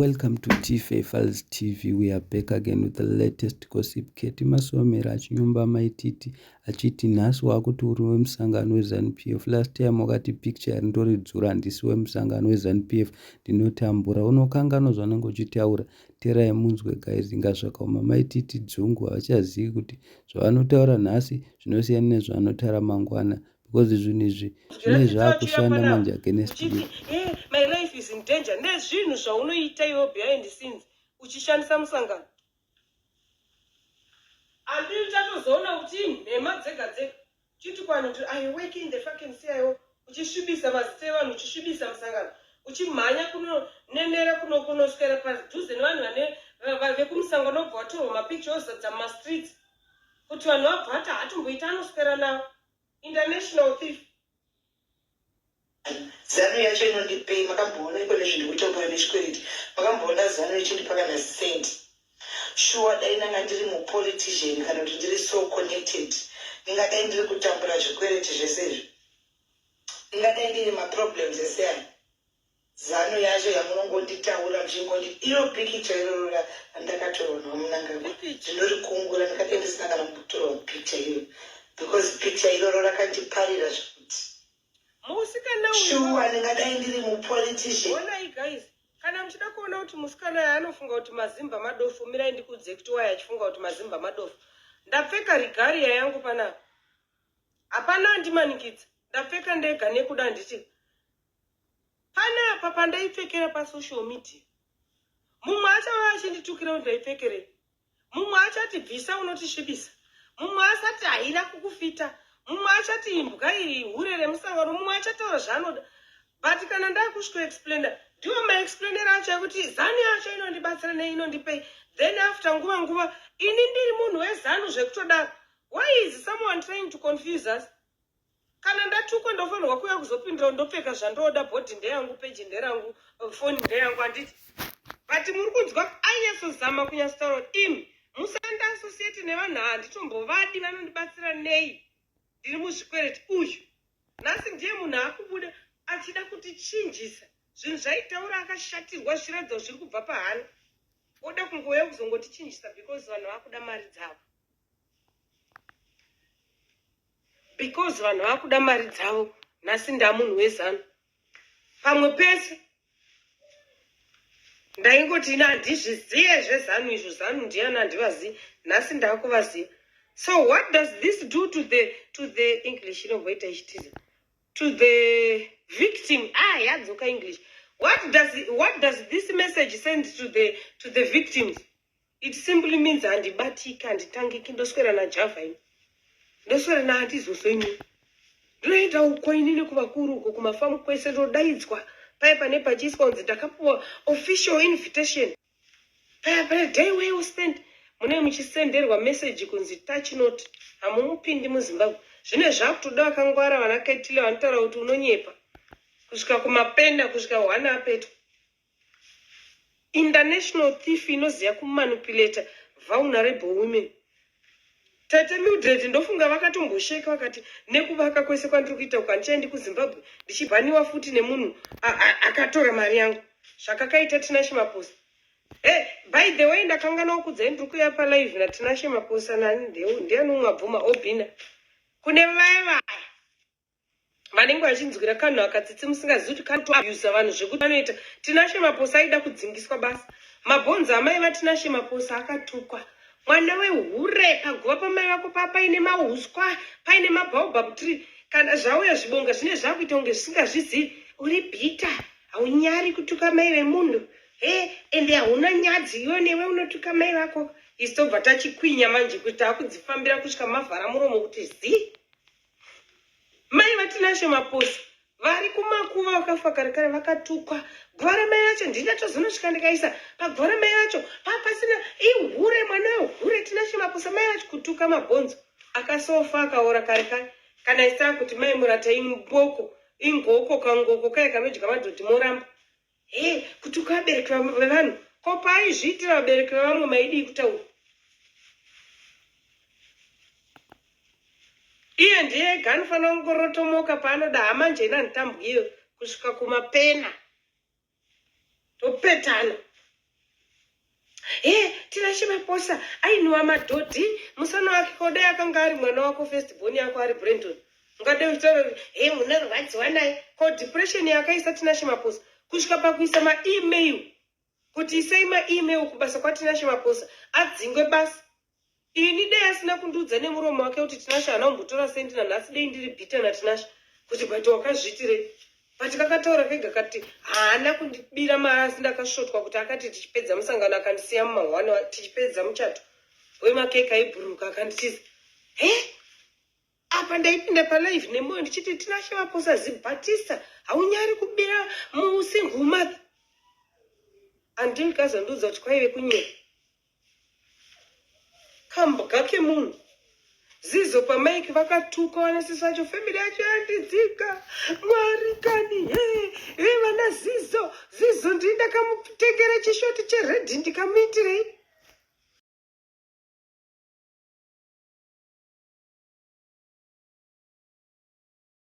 Welcome to Tife Files TV. We are back again with the latest gossip. Keti Masomera achinyomba Mai Titi achiti nhasi wakuti uri wemusangano weZanu PF. Last time wakati picture ndoridzura handisi wemusangano weZanu PF ndinotambura. Unokanganwa zvaunenge uchitaura. Terai munzwe guys, inga zvakaoma. Mai Titi dzungu havachazivi kuti zvavanotaura nhasi zvinosiyana nezvavanotaura mangwana. Because zvinhu izvi zvine zvakushanda manje against you. Eh, my life is in danger nezvinhu zvaunoita iwe behind scenes uchishandisa musangano. Handii chatozoona kuti nhema dzega dzega chiti kwani kuti I work in the fucking CIO uchisvibisa mazita evanhu uchisvibisa musangano uchimhanya kunonenera kunoswera padhuze nevanhu vane vekumusangano obva watorwa mapicture ozadza mumastreets kuti vanhu vabva vati hatomboita anoswera navo. International thief. Zanu yacho inondipei? Makamboona iko nezvendikutambura nechikwereti? Makamboona Zanu ichindipa kana cent? Shuwa dai ndanga ndiri mupolitician kana kuti ndiri so connected ndingadai ndiri kutambura zvikwereti zvese izvi. Ndingadai ndine maproblems ese aya. Zanu yacho yamunongonditaura muchingondi iro pikicha iroro randakatorwa naVaMnangagwa ndinorikungura ndingadai ndisina kana kumbotorwa picture iyoyo because picture iroro rakandiparira zvekuti Musikana uyu shuwa ndingadai ndiri mupolitician. Honai guys, kana muchida kuona kuti musikana uyu anofunga kuti mazimba madofu, mirai ndikuudzei kuti why achifunga kuti mazimba madofu. Ndapfeka regalia yangu panapa. Hapana andimanikidza. Ndapfeka ndega nekuda handiti Panapa pandaipfekera pasocial media mumwe achauya achinditukira kuti ndaipfekerei, mumwe achati bvisa unotisvibisa, mumwe asati haina kukufita, mumwe achati imbwa iri hure remusangano, mumwe achataura zvaanoda. But kana ndakusvikoexplaina ndiwo maexplainero acho ekuti zanu yacho inondibatsira nei inondipei, then after nguva nguva ini ndiri munhu wezanu zvekutodaro. Why is someone trying to confuse us? Kana ndatukwa ndofanirwa kuuya kuzopindura ndopfeka zvandoda body ndeyangu page nderangu foni ndeyangu handiti but muri kunzwa ainyatsozama kunyatsotaura kuti imi musanda associate nevanhu handitombovadi vanondibatsira nei ndiri muzvikwereti uyu nhasi ndiye munhu akubuda achida kutichinjisa zvinhu zvaitaura akashatirwa zvichiratidza zviri kubva pahana oda kungouya kuzongotichinjisa because vanhu vakuda mari dzavo Because vanhu vakuda mari dzavo nhasi ndamunhu wezanu pamwe pese ndaingoti ini handizviziye zvezanu izvo zanu ndiyani handivazivi nhasi ndakuvaziva so what does this do to the to the english inomboita ichitiza to the victim ah yadzoka english what does what does this message send to the to the victims It simply means handibatiki, handitangiki, ndoswera naJava ini. Ndoswera naandizoso ini. Ndinoenda uko inini kuvakuru uko kumafamu kwese ndodaidzwa. Paya pane pachiiswa kunzi ndakapuwa official invitation. Paya pane day well spent mune muchisenderwa message kunzi touch not hamumupindi muZimbabwe. Zvine zvakutoda vakangwara vana Ketile vanotaura kuti unonyepa kusvika kumapenda kusvika hwana apetwa. International thief inoziva kumanipulator vulnerable women. Tete Mildred ndofunga vakatombosheka vakati nekuvaka kwese kwandiri kuita uku handichaendi kuZimbabwe ndichibhaniwa futi nemunhu akatora mari yangu zvakakaita Tinashe Maposa. Hey, by the way ndakanganwa kukudzai ndiri kuuya palive naTinashe Maposa nani ndiani umwe abvuma Obina kune vaya vaya vanenge vachinzwira kanhu aka tsitsi musingazivi kuti kanotoabusa vanhu zvekuti vanoita Tinashe Maposa aida kudzingiswa basa mabhonzo amai vaTinashe Maposa akatukwa mwana wehure paguva pamai vako pa paine mahuswa paine mabaobab tree kana zvauya zvibonga zvine zvakuita kunge zvisingazvizivi uri bhita haunyari kutuka mai vemunhu he ende hauna nyadzi iwe newe unotuka mai vako isu tobva tachikwinya manje kuti takudzifambira kusvika mavhara muromo kuti zii Mai vaTinashe Maposa vari kumakuva vakafa kare kare vakatukwa. Guva ramai vacho ndini ndatozonosvika ndikaisa paguva ramai vacho papasina ihure mwana wehure Tinashe Maposa mai vacho kutuka mabhonzo akasofa akaora kare kare kana isaa kuti mai murata imboko ingoko kangoko kaya kanodya madhodhi moramba He kutuka vabereki vevanhu ko paaizviitira vabereki vevamwe maidii kutaura iye ndiye ega anofanira kungorotomoka paanoda hama njena nditambwiyo kusvika kumapena topetana. Tinashe Maposa ainiwa madhodhi musana wake ko dai akanga ari mwana wako first born yako ari Brandon ungadai uchitaura kuti he munorwadziwa naye ko depression yakaisa Tinashe Maposa kusvika pakuisa maemail kuti isai maemail kubasa kwaTinashe Maposa adzingwe basa. Ini dai asina kundiudza nemuromo wake kuti Tinashe haana kumbotora sendi nanhasi dei ndiri bitter naTinashe kuti but wakazviitirei but kakataura kega kati haana kundibira mari asi ndakasvotwa kuti akati tichipedza musangano akandisiya mumahwani tichipedza muchato wemakeke aibhururuka akanditiza he apa ndaipinda palive nemoyo ndichiti Tinashe Maposa zibatista haunyari kubira musingle mother until kazondiudza kuti kwaive kunyeka kambwa kemunhu zizo pamaiki vakatuka vanasisi vacho family yacho yandidzika mwari kani he he vana zizo zizo ndii ndakamutengera chishoti cheredhi ndikamuitirei.